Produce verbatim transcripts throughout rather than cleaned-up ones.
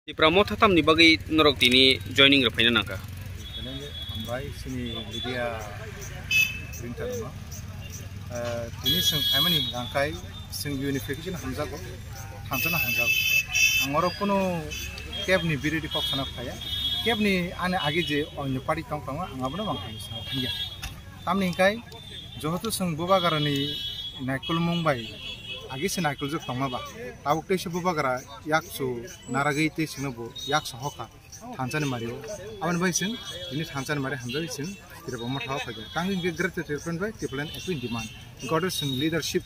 Tipra Motha tamni bagwi norok tini joining rwphaina nangkha? Belai hambai chini media ringtharokno. Eh, tini chwng phaimani hwnkha khe chwng unification hamjago, thansa no hamjago. Ang oro kunu kebni birodi kok sana phaya. Kebni ani age je onyo party tong tongo, ang abono bang khainwi sana thangya. Tamni hwnkhe johoto chwng bubagrani naikolmung bai age se naikoljak tongma ba, tabuk teisa bubagra yakchu naragwi tei chwngno bo yakchu hokha thansani mario. Aboni bai chwng tini thansani mari hamjagwi chwng Tipra Motha o phaikha. Tangwi hwnkhe Greater Tipraland bai Tipraland ekui demand. Goddess chwng leadership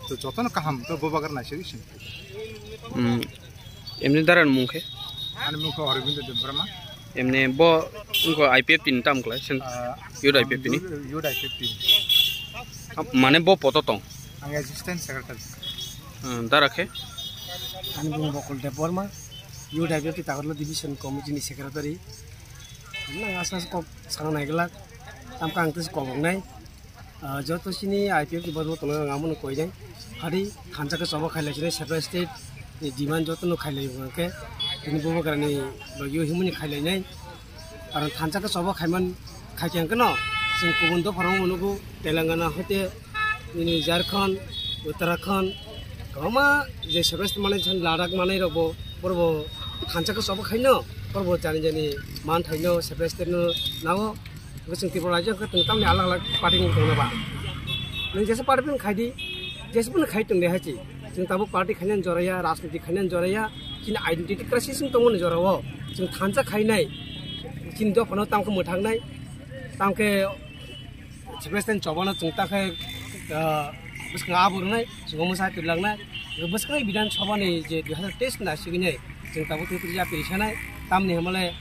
to jotono kaham to bubagra naisagwi chwng. Hmm. Emni daran mung khe? Ani mung khe Aurobindo Debbarma. Emni bo wngkha I P F T ni tam khlai, sen-, Ah, youth I P F T ni? Youth, youth I P F T ni. Mane bo poto tong? Ang assistant secretary. Hmm, dara khe? Ani mung Bokol Debbarma, youth I P F T Takarla division committee ni secretary. Nang asa kok sana naiglak, tamkha ang tei kok nai. Ah, joto chini I P F T ni borok tongo, ang abono koi nai. Hari thansa khe choba khailai sinai, separate state ni demand joto no khailai hwnkhe, tini bubagrani logio himuni khailai nai. Karon thansa khe choba khaiman, khaikhe hwnkhe no, chwng kubun dopha rok nugo, Telangana hoite, nini Jharkhand, Uttarakhand, kwbangma je separate state manai, Ladakh manai rok bo, borok bo thansa khe choba khaino, borok bo jani jani man thaino, separate state no nao. Hwnkhe chwng Tripura rajyo hwnkhe chwng tamni alag alag party ni tongna ba. Nwng jesa party phano khai di, jesa phano khai tong de hai chi. Chwng tabuk party khainani joraya, rajniti khainani joraya, chini identity crisis wng tongmani jorao. Chwng thansa khainai, chini dophano tamkhe mwthaknai, tamkhe separate state chobano chwng takhe, ah, bwskango abo rwnai, chwng mwsa twlangnai. Bwskangni Bidhan Sabha ni je dui hazar teis ni naisigwi nai, chwng tabuk twi twi yapri sanai, tamni hwnmale,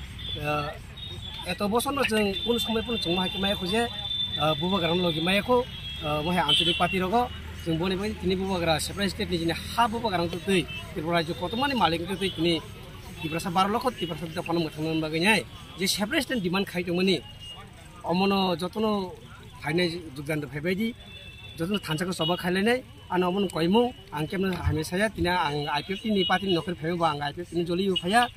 ah, Eto bosor no chwng kunu somoi phano chwng ma hai khe maya kho je, ah, bubagrano logi maya kho, ah, mo hai anchalik party rogo chwng boni bai tini bubagra separate state ni jini ha bubagra wngtwi twi Tripura rajyo kotormani malik wngtwi twi tini Tiprasa baro lokho Tiprasa dophano mwthangna bagwi nai je separate state demand khai tongmani omono jotono phainai jogdan rw phaibai di, jotono thansa khe choba khailainai. Ano omono koimung ang kemno hamya saya tini ang I P F T ni party ni nokher phaibai bo ang I P F T ni joli bo phaiya.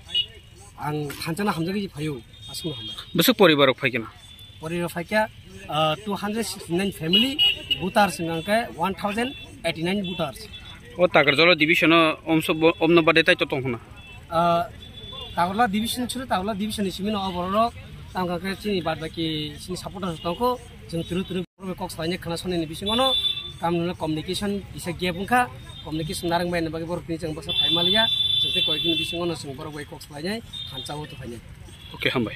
Ang thansa no hamjagwi phaio, aswkno hambai. Bwswk poribar rok phaikha na? Poribar phaikha, ah, two hundred sixty nine family, voter sing hwnkhe one thousand eighty nine voters. O Takarjala division o omso bo-, omno bade tai to tong hwna? Ah, Takarjala division chwrwi Takarjala division ni simi no o borok rok tang kha khe chini bad baki chini supporters tong kho, chwng turu turu Borok bai kok salaini khwna sonini bisingo no tamni communication kisa gap wngkha, communication narwk bai bagwi borok tini chwng bwsa phai maliya, chwng tei koyekni bisingo no chwng borok bai kok salainai thansa o to phainai. Okay, hambai.